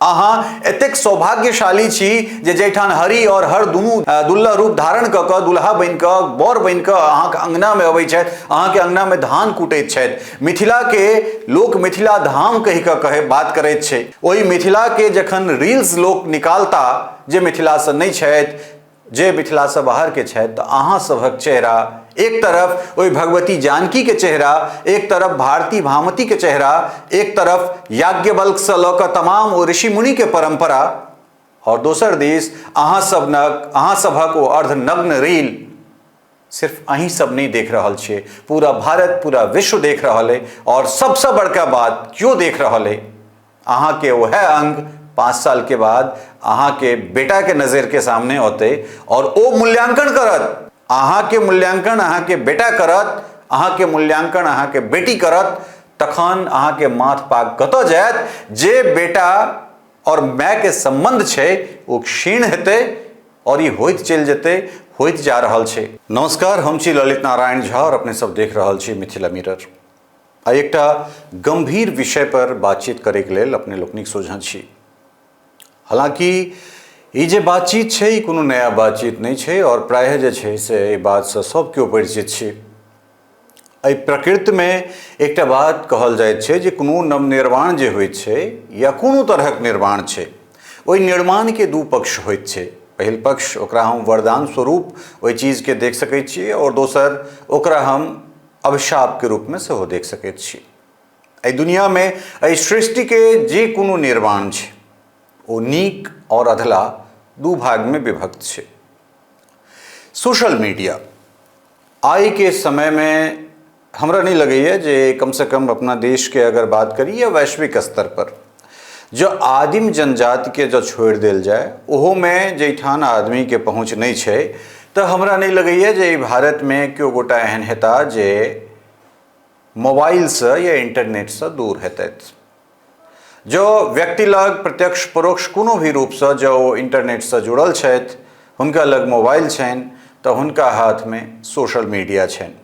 अहाँ एतेक सौभाग्यशाली छी जे जाहिठाम हरि और हर दुनू दुल्हा रूप धारण कऽ कऽ दुल्हा बनि कऽ बर बनि कऽ अहाँके अङ्गनामे अबै छथि, अहाँके अङ्गनामे धान कुटैत छथि। मिथिलाके लोक मिथिला धाम कहि कऽ कहे बात करैत छै। ओहि मिथिलाके जखन रील्स लोक निकालता जे मिथिलासँ नहि छथि, जे मिथिलासँ बाहरके छथि, तऽ अहाँ सभक चेहरा एक तरफ ओहि भगवती जानकीके चेहरा, एक तरफ भारती भामतीके चेहरा, एक तरफ याज्ञवल्क्यसँ लऽ कऽ तमाम ओ ऋषि मुनिके परम्परा, और दोसर दिस अहाँ सब अहाँ सभक ओ अर्धनग्न रील सिर्फ अहीं सब नहीं देख रहल छियै, पूरा भारत पूरा विश्व देख रहल है। और सबसे बड़का बात क्यों देख रहल है, अहाँ के वह अंग 5 साल के बाद अहाँ के बेटा के नज़र के सामने होते और ओ मूल्यांकन करत। अहाँ के मूल्यांकन अहाँ के बेटा करत, अहाँ के मूल्यांकन अहाँ के बेटी करत, तखन अहाँ के माथ पाग कतऽ जायत। जे बेटा और my के संबंध छै ओ क्षीण हेतै और ई होइत चलि जेतै, होइत जा रहल छै। नमस्कार, हम छी ललित नारायण झा और अपने सब देख रहल छी मिथिला मिरर। आ एकटा गंभीर विषय पर बातचीत करैके लेल अपने लोकनिक सोझाँ छी। हालांकि ई जे बातचीत छै ई कोनो नया बातचीत नहि छै और प्रायः जे छै से एहि बातसँ सब केओ परिचित छी। एहि प्रकृतिमे एकटा बात कहल जाइत छै जे कोनो नवनिर्माण जे होइत छै या कोनो तरहक निर्माण छै, ओहि निर्माणके दू पक्ष होइत छै। पहिल पक्ष ओकरा हम वरदान स्वरूप ओहि चीजके देख सकै छियै और दोसर ओकरा हम अभिशापके रूपमे सेहो देख सकैत छी। एहि दुनियामे एहि सृष्टिके जे कोनो निर्माण छै ओ नीक और अधला दू भागमे विभक्त छै। सोशल मीडिया आइ के समय में हमरा नहीं लगैए जे कम से कम अपना देश के अगर बात करी या वैश्विक स्तर पर जो आदिम जनजाति के जो छोड़ि देल जाय ओहोमे जाहिठाम आदमी के पहुँच नहीं छै, तऽ हमरा नहीं लगैए जे भारत में केओ गोटा एहन हेता जे मोबाइलसँ या इंटरनेटसँ दूर हेतथि। जो व्यक्ति लग प्रत्यक्ष परोक्ष कोनो भी रूपसँ जँ ओ इंटरनेटसँ जुड़ल छथि, हुनका लग मोबाइल छनि, तऽ हुनका हाथमे सोशल मीडिया छनि।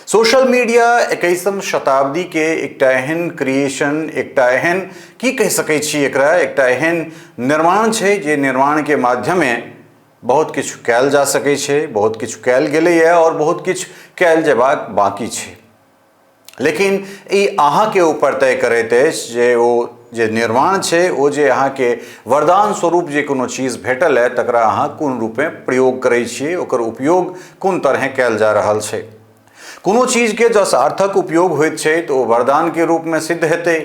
सोशल मीडिया 21म शताब्दीके एकटा एहन क्रिएशन, एकटा एहन की कहि सकै छी एकरा, एकटा एहन निर्माण छै जे निर्माणके माध्यमे बहुत किछु कयल जा सकै छै, बहुत किछु कयल गेलैए आओर बहुत किछु कयल जेबाक बाँकी छै। लेकिन ई अहाँके ऊपर तय करैत अछि जे ओ जे निर्माण छै, ओ जे अहाँके वरदान स्वरूप जे कोनो चीज भेटल है तकरा अहाँ कोन रूपे प्रयोग करै छियै, ओकर उपयोग कोन तरहे कयल जा रहल छै। कोनो चीजके जँ सार्थक उपयोग होइत छै तऽ ओ वरदानके रूपमे सिद्ध हेतै।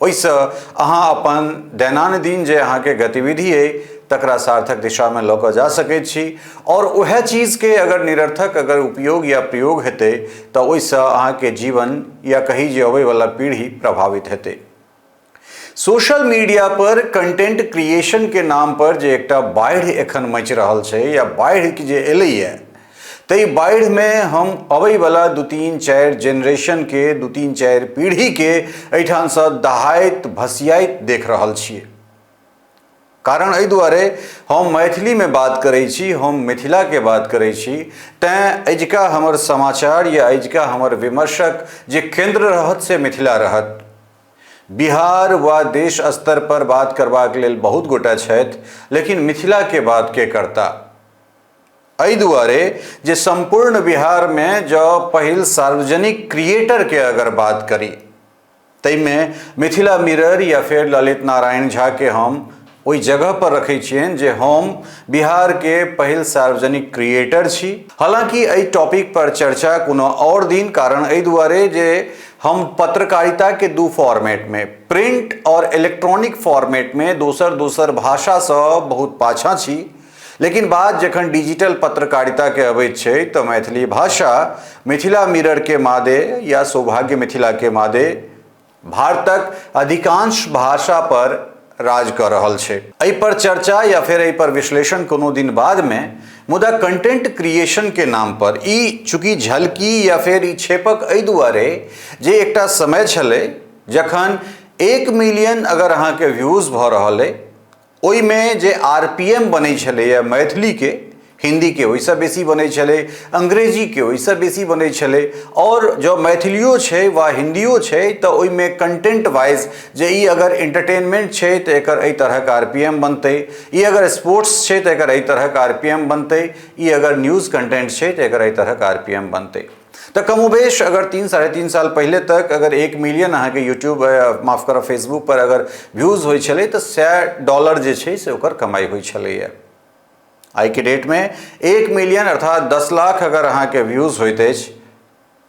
ओहिसँ अहाँ अपन दैनानुदिन जे अहाँके गतिविधि अइ तकरा सार्थक दिशामे लऽ कऽ जा सकै छी, आओर उएह चीजके अगर निरर्थक अगर उपयोग या प्रयोग हेतै तऽ ओहिसँ अहाँके जीवन या कही जे अबैवला पीढ़ी प्रभावित हेतै। सोशल मीडिया पर कंटेंट क्रिएशन के नाम पर जे एकटा बाढ़ि एखन मचि रहल छै या बाढ़ि जे एलैए, ताहि बाढ़िमे हम अबैवला 2 3 4 जेनरेशनके 2 3 4 पीढ़ीके एहिठामसँ दहाइत भसियाइत देख रहल छियै। कारण एहि दुआरे हम मैथिलीमे बात करै छी, हम मिथिलाके बात करै छी, तैँ अजुका हमर समाचार या अजुका हमर विमर्शक जे केन्द्र रहत से मिथिला रहत। बिहार वा देश स्तर पर बात करबाक लेल बहुत गोटा छथि, लेकिन मिथिलाके बात के करता? एहि दुआरे जे सम्पूर्ण बिहारमे जँ पहिल सार्वजनिक क्रिएटरके अगर बात करी ताहिमे मिथिला मिरर या फेर ललित नारायण झाके हम ओहि जगह पर रखै छियनि जे हम बिहारके पहिल सार्वजनिक क्रिएटर छी। हालाँकि एहि टॉपिक पर चर्चा कोनो आओर दिन, कारण एहि दुआरे जे हम पत्रकारिताके दू फॉर्मेटमे, प्रिंट और इलेक्ट्रॉनिक फॉर्मेटमे दोसर दोसर भाषासँ बहुत पाछाँ छी। लेकिन बात जखन डिजिटल पत्रकारिताके अबैत छै तऽ मैथिली भाषा मिथिला मिररके मादे या सौभाग्य मिथिलाके मादे भारतक अधिकांश भाषा पर राज कऽ रहल छै। एहि पर चर्चा या फेर एहि पर विश्लेषण कोनो दिन बादमे, मुदा कंटेंट क्रिएशनके नाम पर ई चूँकि झलकी या फेर ई छेपक एहि दुआरे जे एकटा समय छलै जखन 1 मिलियन अगर अहाँके व्यूज भऽ रहल अइ, ओहिमे जे आर पी एम बनै छलैए मैथिलीके हिन्दीके ओहिसँ बेसी बनै छलै, अंग्रेजीके ओहिसँ बेसी बनै छलै, आओर जँ मैथिलियो छै वा हिन्दियो छै तऽ ओहिमे कंटेंट वाइज जे ई अगर एंटरटेनमेंट छै तऽ एकर एहि तरहक आर पी एम बनतै, ई अगर स्पोर्ट्स छै तऽ एकर एहि तरहक आर पी एम बनतै, ई अगर न्यूज़ कंटेंट छै तऽ एकर एहि तरहक आर पी एम बनतै। तऽ कमोबेश अगर 3-3.5 साल पहिले तक अगर 1 मिलियन अहाँके यूट्यूब माफ करब फेसबुक पर अगर व्यूज होइ छलै तऽ $100 जे छै से ओकर कमाइ होइ छलैए। आइके डेटमे 1 मिलियन अर्थात 10 लाख अगर अहाँके व्यूज होइत अछि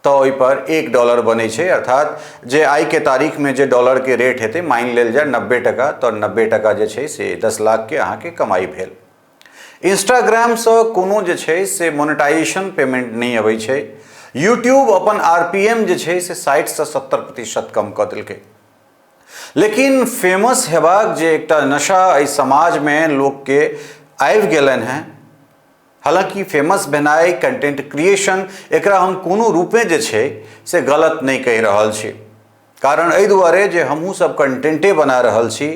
तऽ ओहिपर $1 बनै छै, अर्थात जे आइके तारीखमे जे डॉलरके रेट हेतै, मानि लेल जाय 90 टका, तऽ 90 टका जे छै से 10 लाखके अहाँके कमाइ भेल। इंस्टाग्रामसँ कोनो जे छै से मोनेटाइजेशन पेमेंट नहि अबै छै। यूट्यूब अपन RPM जे छै से 60 से 70% कम कऽ देलकै। लेकिन फेमस हेबाक जे एकटा नशा एहि समाजमे लोकके आबि गेलनि हेँ, हालाँकि फेमस भेनाइ, कंटेंट क्रिएशन, एकरा हम कोनो रूपे जे छै से गलत नहि कहि रहल छी, कारण एहि दुआरे जे हमहूँ सब कंटेंटे बना रहल छी।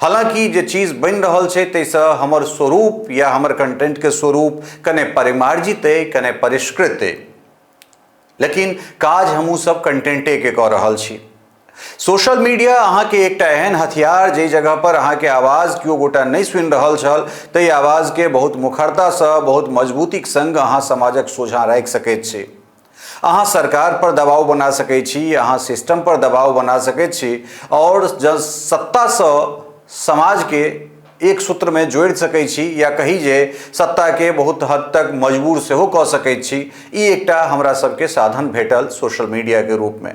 हालाँकि जे चीज बनि रहल छै ताहिसँ हमर स्वरूप या हमर कंटेंटके स्वरूप कने परिमार्जित अइ, कने परिष्कृत अइ, लेकिन काज हमहूँ सब कंटेंटेके कऽ रहल छी। सोशल मीडिया अहाँके एकटा एहन हथियार जाहि जगह पर अहाँके आवाज केओ गोटा नहि सुनि रहल छल, ताहि आवाजके बहुत मुखरतासँ, बहुत मजबूतीक संग अहाँ समाजक सोझाँ राखि सकैत छी। अहाँ सरकार पर दबाव बना सकै छी, अहाँ सिस्टम पर दबाव बना सकै छी, आओर जँ सत्तासँ समाजके एक सूत्रमे जोड़ि सकै छी, या कही जे सत्ताके बहुत हद तक मजबूर सेहो कऽ सकै छी। ई एकटा हमरा सबके साधन भेटल सोशल मीडियाके रूपमे।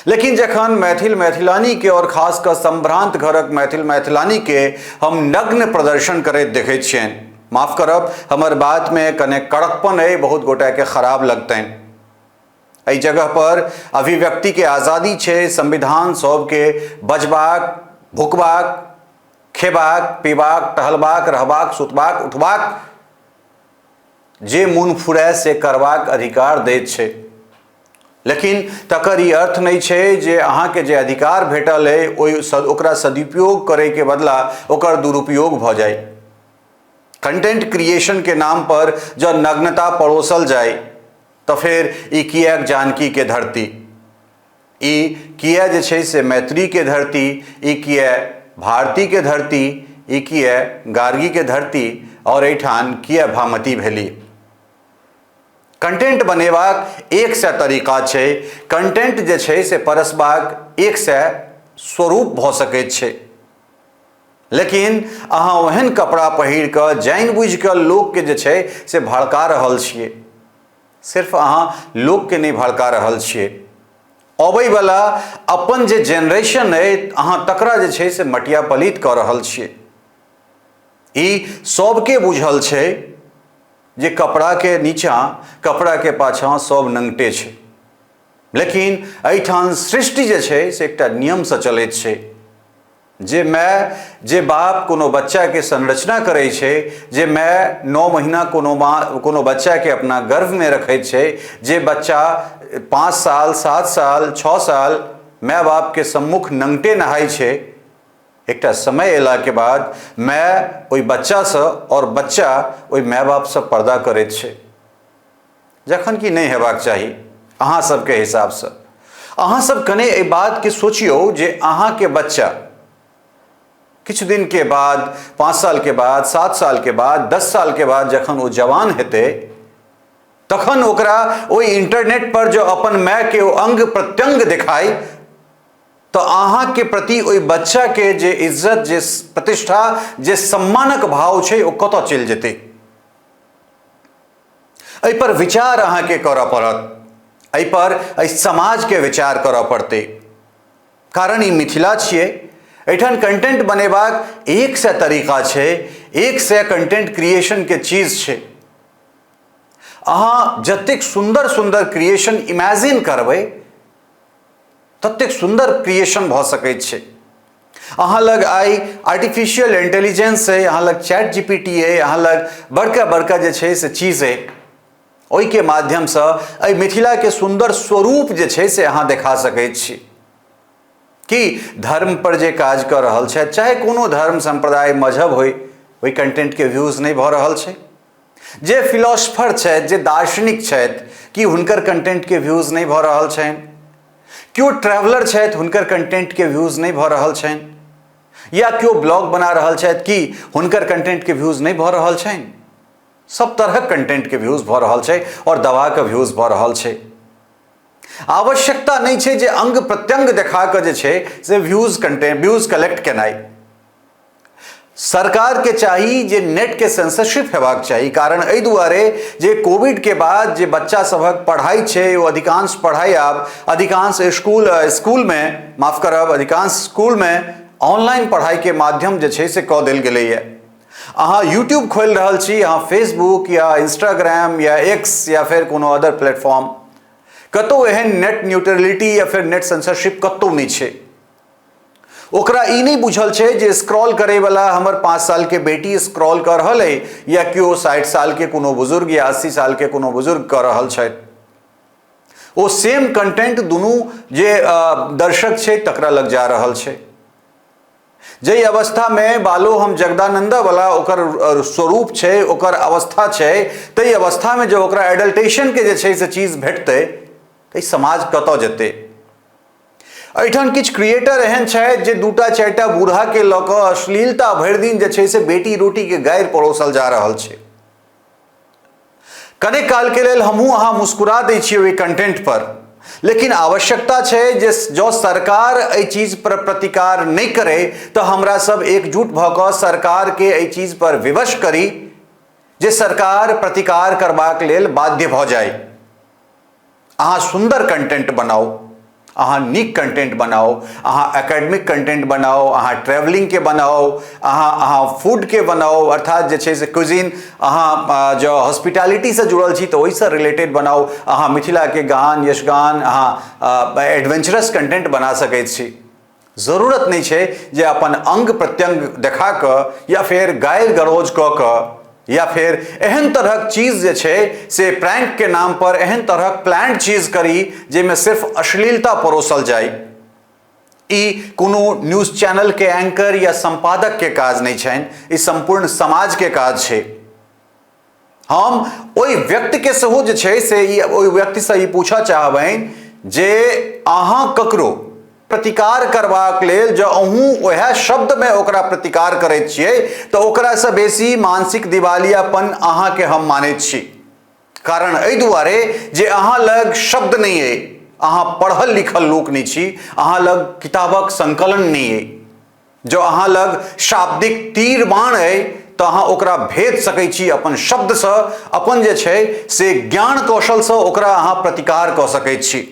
लेकिन जखन मैथिल मैथिलानीके और खास कऽ संभ्रांत घरक मैथिल मैथिलानीके हम नग्न प्रदर्शन करैत देखै छियनि, माफ करब हमर बातमे कने कड़कपन अइ, बहुत गोटाके खराब लगतनि। एहि जगह पर अभिव्यक्तिके आज़ादी छै, संविधान सबके बजबाक, भुकबाक, खेबाक, पीबाक, टहलबाक, रहबाक, सुतबाक, उठबाक, जे मोन फुराय से करबाक अधिकार दैत छै। लेकिन तकर ई अर्थ नहि छै जे अहाँके जे अधिकार भेटल अइ ओहि ओकरा सदुपयोग करैके बदला ओकर दुरुपयोग भऽ जाय। कंटेंट क्रिएशन के नाम पर जँ नग्नता परोसल जाय तऽ फेर ई किएक जानकी के धरती, ई किए जे छै से मैत्री के धरती, ई किए भारती के धरती, ई किए गार्गी के धरती, और एहिठाम किए भामती भेली। कंटेंट बनेबाक 100 तरीका छै, कंटेंट जे छै से परसबाक 100 स्वरूप भऽ सकैत छै, लेकिन अहाँ ओहन कपड़ा पहिर कऽ जानि बुझि कऽ लोकके जे छै से भड़का रहल छियै। सिर्फ अहाँ लोकके नहि भड़का रहल छियै, अबैवला अपन जे जेनरेशन अइ अहाँ तकरा जे छै से मटिया पलीत कऽ रहल छियै। ई सबके बुझल छै जे कपड़ाके नीचाँ, कपड़ाके पाछाँ सब नङ्गटे छै, लेकिन एहिठाम सृष्टि जे छै से एकटा नियमसँ चलैत छै। जे माय, जे बाप कोनो बच्चाके संरचना करै छै, जे माय 9 महीना कोनो बच्चाके अपना गर्भमे रखैत छै, जे बच्चा 5 साल, 7 साल, 6 साल माय बापके सम्मुख नङ्गटे नहाइ छै, एकटा समय अयलाके बाद माय ओहि बच्चासँ आओर बच्चा ओहि माय बापसँ पर्दा करैत छै, जखन कि नहि हेबाक चाही अहाँ सबके हिसाबसँ। अहाँ सब कने एहि बातके सोचियौ जे अहाँके बच्चा किछु दिनके बाद, 5 सालके बाद, 7 सालके बाद, 10 सालके बाद जखन ओ जवान हेतै तखन ओकरा ओहि इंटरनेट पर जो अपन मायके ओ अंग प्रत्यंग देखाइ तऽ अहाँके प्रति ओहि बच्चाके जे इज्जत, जे प्रतिष्ठा, जे सम्मानक भाव छै ओ कतऽ चलि जेतै? एहि पर विचार अहाँके करऽ पड़त, एहि पर एहि समाजके विचार करऽ पड़तै। कारण ई मिथिला छियै, एहिठाम कंटेंट बनेबाक 100 तरीका छै, 100 कंटेंट क्रिएशनके चीज छै। अहाँ जतेक सुन्दर सुन्दर क्रिएशन इमेजिन करबै ततेक सुन्दर क्रिएशन भऽ सकैत छै। अहाँ लग आइ आर्टिफिशियल इंटेलिजेंस अइ, अहाँ लग चैट GPT अइ, अहाँ लग बड़का बड़का जे छै से चीज अइ, ओहिके माध्यमसँ एहि मिथिलाके सुन्दर स्वरूप जे छै से अहाँ देखा सकैत छी। कि धर्म पर जे काज कऽ रहल छथि, चाहे कोनो धर्म, सम्प्रदाय, मजहब होइ, ओहि कंटेंटके व्यूज नहि भऽ रहल छै। जे फिलोसफर छथि, जे दार्शनिक छथि, कि हुनकर कंटेंटके व्यूज नहि भऽ रहल छनि? केओ ट्रैवलर छथि, हुनकर कंटेंटके व्यूज नहि भऽ रहल छनि? या केओ ब्लॉग बना रहल छथि, कि हुनकर कंटेंटके व्यूज नहि भऽ रहल छनि? सब तरहक कंटेंटके व्यूज भऽ रहल छै आओर दबाके व्यूज भऽ रहल छै। आवश्यकता नहि छै जे अंग प्रत्यंग देखा कऽ जे छै से व्यूज कंटेंट व्यूज कलेक्ट केनाइ। सरकारके चाही जे नेटके सेंसरशिप हेबाक चाही, कारण एहि दुआरे जे कोविडके बाद जे बच्चा सभक पढ़ाइ छै ओ अधिकांश पढ़ाइ आब अधिकांश स्कूलमे, माफ करब, अधिकांश स्कूलमे ऑनलाइन पढ़ाइके माध्यम जे छै से कऽ देल गेलैए। अहाँ यूट्यूब खोलि रहल छी, अहाँ फेसबुक या इंस्टाग्राम या एक्स या फेर कोनो अदर प्लेटफॉर्म, कतहु एहन नेट न्यूट्रलिटी या फेर नेट सेंसरशिप कतहु नहि छै। ओकरा ई नहि बुझल छै जे स्क्रॉल करैवला हमर 5 सालके बेटी स्क्रॉल कऽ रहल अइ या केओ 60 सालके कोनो बुजुर्ग या 80 सालके कोनो बुजुर्ग कऽ रहल छथि। ओ सेम कंटेंट दुनू जे दर्शक छै तकरा लग जा रहल छै। जाहि अवस्थामे बालो हम जगदानन्दा वाला ओकर स्वरूप छै, ओकर अवस्था छै, ताहि अवस्थामे जब ओकरा एडल्टेशनके जे छै से चीज भेटतै तऽ ई समाज कतऽ जेतै? एहिठाम किछु क्रिएटर एहन छथि जे 2टा 4टा बूढ़ाके लऽ कऽ अश्लीलता भरि दिन जे छै से बेटी रोटीके गारि परोसल जा रहल छै। कने कालके लेल हमहूँ अहाँ मुस्कुरा दै छियै ओहि कंटेंट पर, लेकिन आवश्यकता छै जे जँ सरकार एहि चीज पर प्रतिकार नहि करै तऽ हमरा सब एकजुट भऽ कऽ सरकारके एहि चीज पर विवश करी जे सरकार प्रतिकार करबाक लेल बाध्य भऽ जाय। अहाँ सुन्दर कंटेंट बनाउ, अहाँ नीक कंटेंट बनाउ, अहाँ एकेडमिक कंटेंट बनाउ, अहाँ ट्रेवलिंगके बनाउ, अहाँ फूडके बनाउ, अर्थात जे छै से क्विजिन, अहाँ जँ हॉस्पिटैलिटीसँ जुड़ल छी तऽ ओहिसँ रिलेटेड बनाउ, अहाँ मिथिलाके गान यशगान, अहाँ एडवेंचरस कंटेंट बना सकैत छी। जरूरत नहि छै जे अपन अंग प्रत्यंग देखा कऽ या फेर गारि गरौज कऽ कऽ या फेर एहन तरहक चीज जे छै से प्रैंकके नाम पर एहन तरहक प्लान्ड चीज करी जाहिमे सिर्फ अश्लीलता परोसल जाय। ई कोनो न्यूज चैनलके एंकर या संपादकके काज नहि छनि, ई सम्पूर्ण समाजके काज छै। हम ओहि व्यक्तिके सेहो जे छै से ई ओहि व्यक्तिसँ ई पूछऽ चाहबनि जे अहाँ ककरो प्रतिकार करबाक लेल जँ अहूँ उएह शब्दमे ओकरा प्रतिकार करैत छियै तऽ ओकरासँ बेसी मानसिक दिवालियापन अहाँके हम मानैत छी। कारण एहि दुआरे जे अहाँ लग शब्द नहि अइ, अहाँ पढ़ल लिखल लोक नहि छी, अहाँ लग किताबक संकलन नहि अइ। जँ अहाँ लग शाब्दिक तीर बाण अइ तऽ अहाँ ओकरा भेज सकै छी अपन शब्दसँ, अपन जे छै से ज्ञान कौशलसँ ओकरा अहाँ प्रतिकार कऽ सकै छी।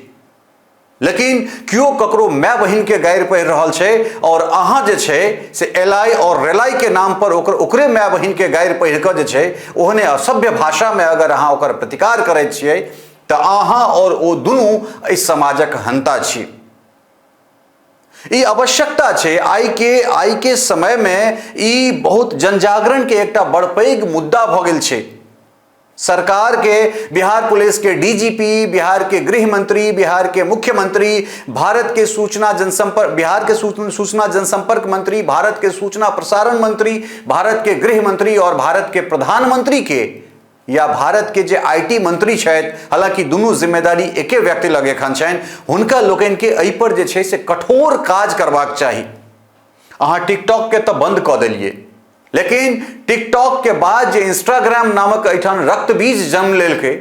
लेकिन केओ ककरो माय बहिनके गारि पढ़ि रहल छै आओर अहाँ जे छै से एलाइ आओर रेलाइके नाम पर ओकरे माय बहिनके गारि पढ़ि कऽ जे छै ओहने असभ्य भाषामे अगर अहाँ ओकर प्रतिकार करै छियै तऽ अहाँ आओर ओ दुनू एहि समाजक हन्ता छी। ई आवश्यकता छै आइके समयमे ई बहुत जनजागरणके एकटा बड़ पैघ मुद्दा भऽ गेल छै। सरकार के, बिहार पुलिस के डीजीपी, बिहार के गृह मंत्री, बिहार के मुख्यमंत्री, भारत के सूचना जनसंपर्क, बिहार के सूचना जनसंपर्क मंत्री, भारत के सूचना प्रसारण मंत्री, भारत के गृह मंत्री और भारत के प्रधानमंत्री के या भारत के जे IT मंत्री छथि, हालांकि दुनू जिम्मेदारी एके व्यक्ति लग एखन छनि, हुनका लोकनि के एहि पर जे छै से कठोर काज करबाक चाही। अहाँ टिकटॉक के तऽ बंद कऽ देलियै, लेकिन टिकटॉक के बाद जे इंस्टाग्राम नामक एहिठाम रक्तबीज जन्म लेलकै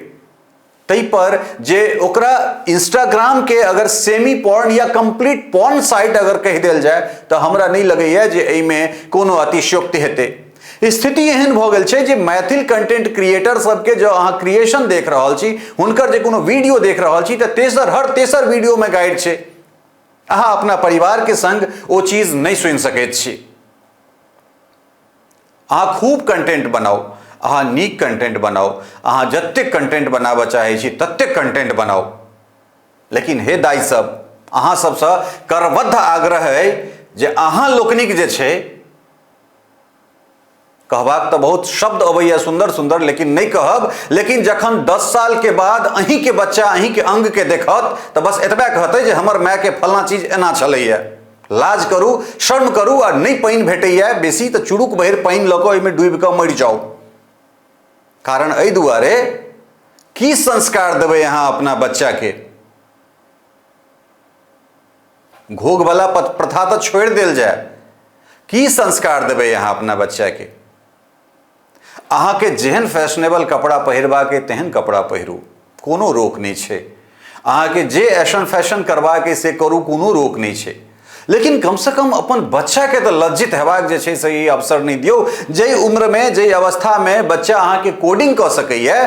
ताहि पर जे ओकरा इंस्टाग्राम के अगर सेमी पॉर्न या कंप्लीट पॉर्न साइट अगर कहि देल जाय तऽ हमरा नहि लगैया जे एहिमे कोनो अतिशयोक्ति हेतै। स्थिति एहन भऽ गेल छै जे मैथिल कंटेंट क्रिएटर सबके जँ अहाँ क्रिएशन देख रहल छी, हुनकर जे कोनो वीडियो देख रहल छी तऽ हर तेसर वीडियोमे गाइड छै। अहाँ अपना परिवारके संग ओ चीज नहि सुनि सकैत छी। अहाँ खूब कंटेंट बनाउ, अहाँ नीक कंटेंट बनाउ, अहाँ जतेक कंटेंट बनाबऽ चाहै छी ततेक कंटेंट बनाउ, लेकिन हे दाइ सब, अहाँ सबसँ करबद्ध आग्रह अइ जे अहाँ लोकनिक जे छै, कहबाक तऽ बहुत शब्द अबैया सुन्दर सुन्दर, लेकिन नहि कहब, लेकिन जखन 10 साल के बाद अहींके बच्चा अहींके अंगके देखत तऽ बस एतबे कहतै जे हमर मायके फलना चीज एना छलैया। लाज करू, शर्म करू, आ नहि पानि भेटैया बेसी तऽ चुरुक भरि पानि लऽ कऽ ओहिमे डूबि कऽ मरि जाउ। कारण एहि दुआरे की संस्कार देबै अहाँ अपना बच्चाके? घोघवला प्रथा तऽ छोड़ि देल जाय, की संस्कार देबै अहाँ अपना बच्चाके? अहाँके जेहन फैशनेबल कपड़ा पहिरबाके तेहन कपड़ा पहिरू, कोनो रोक नहि छै। अहाँके जे ऐशन फैशन करबाके से करू, कोनो रोक नहि छै। लेकिन कमसँ कम अपन बच्चाके तऽ लज्जित हेबाक जे छै से ई अवसर नहि दियौ। जाहि उम्रमे, जाहि अवस्थामे बच्चा अहाँके कोडिंग कऽ सकैए,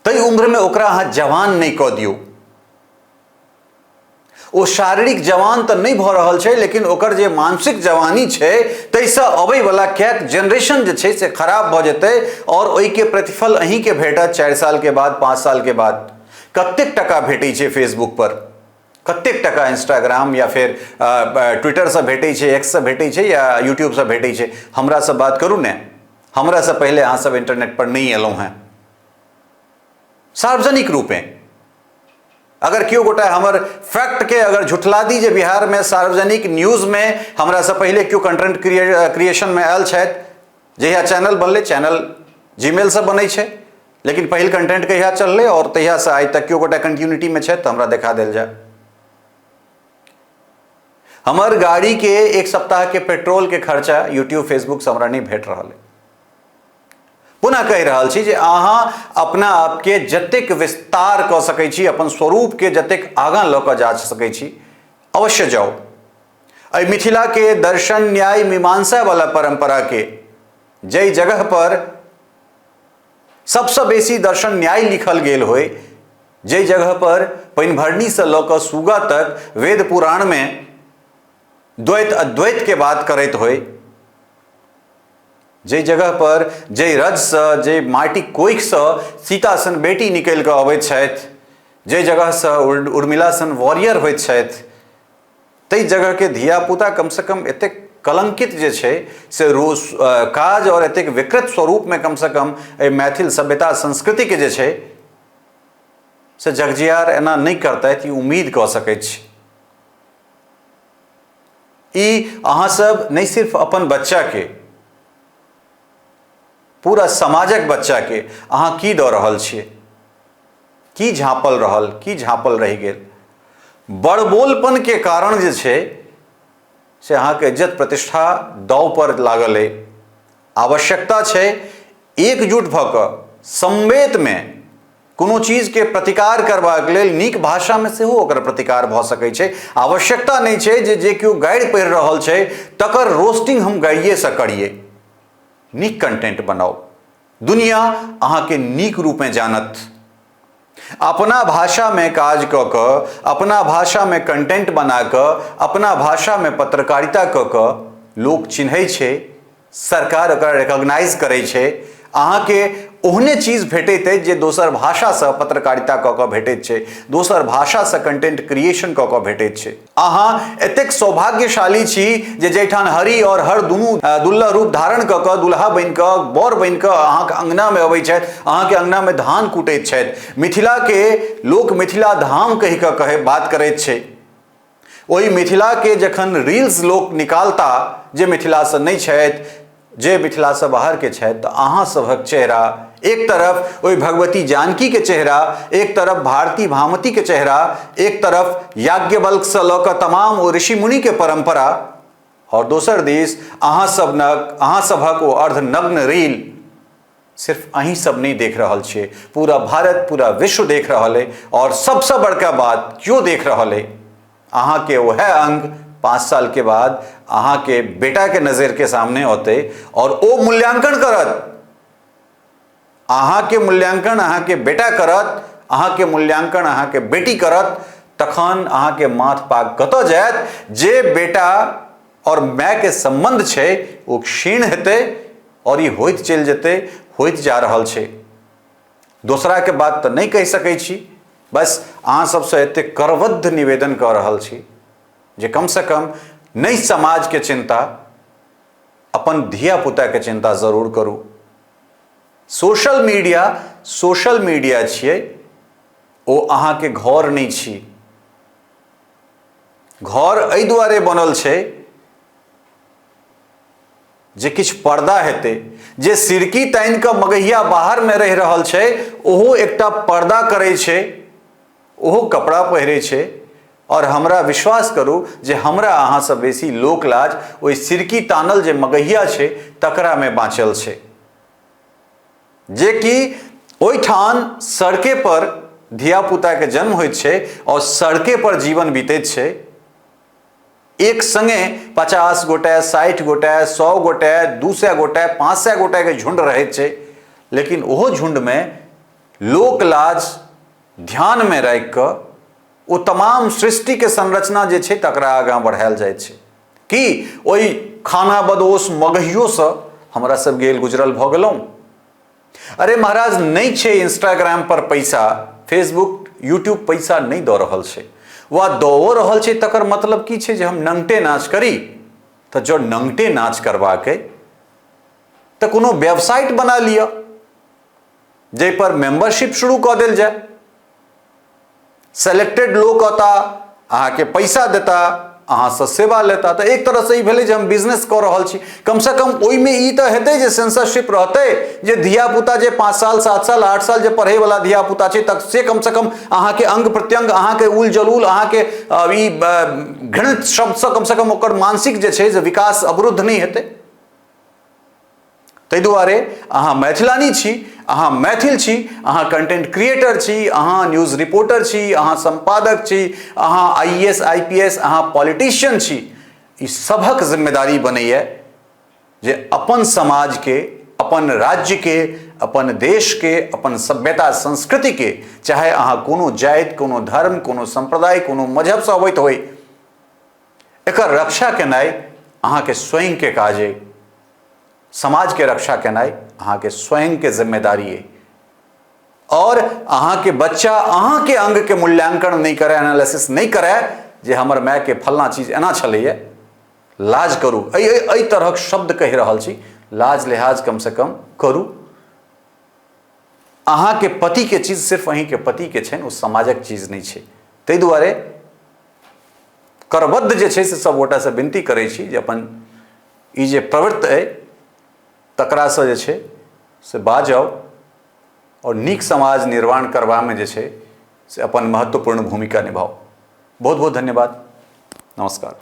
ताहि उम्रमे ओकरा अहाँ जवान नहि कऽ दियौ। ओ शारीरिक जवान तऽ नहि भऽ रहल छै, लेकिन ओकर जे मानसिक जवानी छै ताहिसँ अबैवला कएक जेनरेशन जे छै से खराब भऽ जेतै, आओर ओहिके प्रतिफल अहीँके भेटत 4 सालके बाद, 5 सालके बाद। कतेक टका भेटै छै फेसबुक पर, कतेक टका इंस्टाग्राम या फेर ट्विटरसँ भेटै छै, एक्ससँ भेटै छै या यूट्यूबसँ भेटै छै? हमरासँ बात करू ने, हमरासँ पहिले अहाँसभ इंटरनेट पर नहि एलहुँ हेँ सार्वजनिक रूपेँ। अगर केओ गोटा हमर फैक्टके अगर झुठला दी जे बिहारमे सार्वजनिक न्यूजमे हमरासँ पहिले केओ कंटेंट क्रिएशनमे आयल छथि, जहिया चैनल बनलै, चैनल जीमेलसँ बनै छै, लेकिन पहिल कंटेंट कहिया चललै आओर तहियासँ आइ तक केओ गोटा कंटिन्यूटीमे छथि तऽ हमरा देखा देल जाय। हमर गाड़ीके 1 सप्ताहके पेट्रोलके खर्चा यूट्यूब फेसबुकसँ हमरा नहि भेट रहल अइ। पुनः कहि रहल छी जे अहाँ अपना आपके जतेक विस्तार कऽ सकै छी, अपन स्वरूपके जतेक आगाँ लऽ कऽ जा सकै छी, अवश्य जाउ। एहि मिथिलाके दर्शन न्याय मीमांसा वाला परंपराके जाहि जगह पर सबसँ बेसी दर्शन न्याय लिखल गेल होय, जाहि जगह पर पानिभरनीसँ लऽ कऽ सुगा तक वेद पुराणमे द्वैत अद्वैत के बात करैत होय, जाहि जगह पर जाहि रजसँ जाहि माटि कोखिसँ सीता सन बेटी निकलि कऽ अबैत छथि, जाहि जगहसँ उर्मिला सन वॉरियर होइत छथि, ताहि जगहके धियापुता कमसँ कम एतेक कलंकित जे छै से रोज काज आओर एतेक विकृत स्वरूपमे कमसँ कम एहि मैथिल सभ्यता संस्कृतिके जे छै से जगजियार एना नहि करतथि, ई उम्मीद कऽ सकैत छी। ई अहाँ सब नहि सिर्फ अपन बच्चाके, पूरा समाजक बच्चाके अहाँ की दऽ रहल छियै? की झाँपल रहल, की झाँपल रहि गेल? बड़बोलपनके कारण जे छै से अहाँके इज्जत प्रतिष्ठा दाव पर लागल अइ। आवश्यकता छै एकजुट भऽ कऽ समवेतमे कोनो चीजके प्रतिकार करबाक लेल नीक भाषामे सेहो ओकर प्रतिकार भऽ सकै छै। आवश्यकता नहि छै जे जे केओ गारि पढ़ि रहल छै तकर रोस्टिंग हम गारिएसँ करियै। नीक कंटेंट बनाउ, दुनिया अहाँके नीक रूपेँ जानत। अपना भाषामे काज कऽ कऽ, अपना भाषामे कंटेंट बना कऽ, अपना भाषामे पत्रकारिता कऽ कऽ लोक चिन्है छै, सरकार ओकरा रिकॉग्नाइज करै छै। अहाँके ओहने चीज भेटैत अछि जे दोसर भाषासँ पत्रकारिता कऽ कऽ भेटैत छै, दोसर भाषासँ कंटेंट क्रिएशन कऽ कऽ भेटैत छै। अहाँ एतेक सौभाग्यशाली छी जे जाहिठाम हरि और हर दुनू दुल्लह रूप धारण कऽ कऽ दुल्हा बनि कऽ, बर बनि कऽ अहाँके अङ्गनामे अबै छथि, अहाँके अङ्गनामे धान कुटैत छथि। मिथिलाके लोक मिथिला धाम कहि कऽ कहे बात करैत छै। ओहि मिथिलाके जखन रील्स लोक निकालता जे मिथिलासँ नहि छथि, जे मिथिलासँ बाहरके छथि, तऽ अहाँ सभक चेहरा एक तरफ ओहि भगवती जानकीके चेहरा, एक तरफ भारती भामतीके चेहरा, एक तरफ याज्ञवल्क्यसँ लऽ कऽ तमाम ओ ऋषि मुनिके परम्परा, आओर दोसर दिस अहाँ सभक ओ अर्धनग्न रील सिर्फ अहीं सब नहीं देख रहल छियै, पूरा भारत पूरा विश्व देख रहल है। और सबसे बड़का बात क्यों देख रहल है, अहाँ के वह अंग 5 साल के बाद अहाँ के बेटा के नजर के सामने होते और ओ मूल्यांकन करत। अहाँ के मूल्यांकन अहाँ के बेटा करत, अहाँ के मूल्यांकन अहाँ के बेटी करत, तखन अहाँ के माथ पाग कतऽ जायत? जे बेटा और my के संबंध छै ओ क्षीण हेतै और ई होइत चलि जेतै, होइत जा रहल छै। दोसरा के बात तऽ नहि कहि सकै छी, बस अहाँ सबसँ एतेक करबद्ध निवेदन कऽ रहल छी जे कमसँ कम नहि समाजके चिन्ता, अपन धियापुताके चिन्ता जरूर करू। सोशल मीडिया सोशल मीडिया छियै, ओ अहाँके घर नहि छी। घर एहि दुआरे बनल छै जे किछु पर्दा हेतै, जे सिरकी तानि कऽ मगहिया बाहरमे रहि रहल छै ओहो एकटा पर्दा करै छै, ओहो कपड़ा पहिरै छै। आओर हमरा विश्वास करू जे हमरा अहाँसँ बेसी लोक लाज ओहि सिरकी तानल जे मगहिया छै तकरामे बाँचल छै, जेकि ओहिठाम सड़के पर धियापुताके जन्म होइत छै आओर सड़के पर जीवन बीतैत छै। एक संगे 50 गोटे, 60 गोटे, 100 गोटे, 200 गोटे, 500 गोटेके झुंड रहैत छै, लेकिन ओहो झुंडमे लोक लाज ध्यानमे राखि कऽ ओ तमाम सृष्टिके संरचना जे छै तकरा आगाँ बढ़ायल जाइ छै। कि ओहि खाना बदोश मगहियोसँ हमरा सब गेल गुजरल भऽ गेलहुँ? अरे महाराज, नहि छै इंस्टाग्राम पर पैसा, फेसबुक यूट्यूब पैसा नहि दऽ रहल छै, वा दओ रहल छै तकर मतलब की छै जे हम नंगटे नाच करी? तऽ जँ नंगटे नाच करबाक अइ तऽ कोनो वेबसाइट बना लिअ जाहिपर मेम्बरशिप शुरू कऽ देल जाय, सेलेक्टेड लोक औता, अहाँके पैसा देता, अहाँसँ सेवा लेता। तऽ एक तरहसँ ई भेलै जे हम बिजनेस कऽ रहल छी। कमसँ कम ओहिमे ई तऽ हेतै जे सेंसरशिप रहतै, जे धियापुता जे 5 साल 7 साल 8 साल जे पढ़ैवला धियापुता छै तक से कमसँ कम अहाँके अंग प्रत्यंग, अहाँके उल जलूल, अहाँके ई घृणित शब्दसँ कमसँ कम ओकर मानसिक जे छै से विकास अवरुद्ध नहि हेतै। ताहि दुआरे अहाँ मैथिलानी छी, अहाँ मैथिल छी, अहाँ कंटेंट क्रिएटर छी, अहाँ न्यूज रिपोर्टर छी, अहाँ सम्पादक छी, अहाँ I S, I P S, अहाँ पॉलिटिशियन छी, ई सभक जिम्मेदारी बनैए जे अपन समाजके, अपन राज्यके, अपन देशके, अपन सभ्यता संस्कृतिके, चाहे अहाँ कोनो जाति, कोनो धर्म, कोनो सम्प्रदाय, कोनो मजहबसँ अबैत होइ, एकर रक्षा केनाइ अहाँके स्वयंके काज अइ। समाजके रक्षा केनाइ अहाँके स्वयंके जिम्मेदारी अइ। आओर अहाँके बच्चा अहाँके अंगके मूल्यांकन नहि करय, एनालिसिस नहि करय जे हमर मायके फल्लाँ चीज एना छलैए। लाज करू, एहि एहि तरहक शब्द कहि रहल छी, लाज लिहाज कमसँ कम करू। अहाँके पतिके चीज सिर्फ अहीँके पतिके छनि, ओ समाजक चीज नहि छै। ताहि दुआरे करबद्ध जे छै से सब गोटासँ विनती करै छी जे अपन ई जे प्रवृत्ति अइ तकरासँ जे छै से बाजब आओर नीक समाज निर्माण करबामे जे छै से अपन महत्वपूर्ण भूमिका निभाउ। बहुत बहुत धन्यवाद, नमस्कार।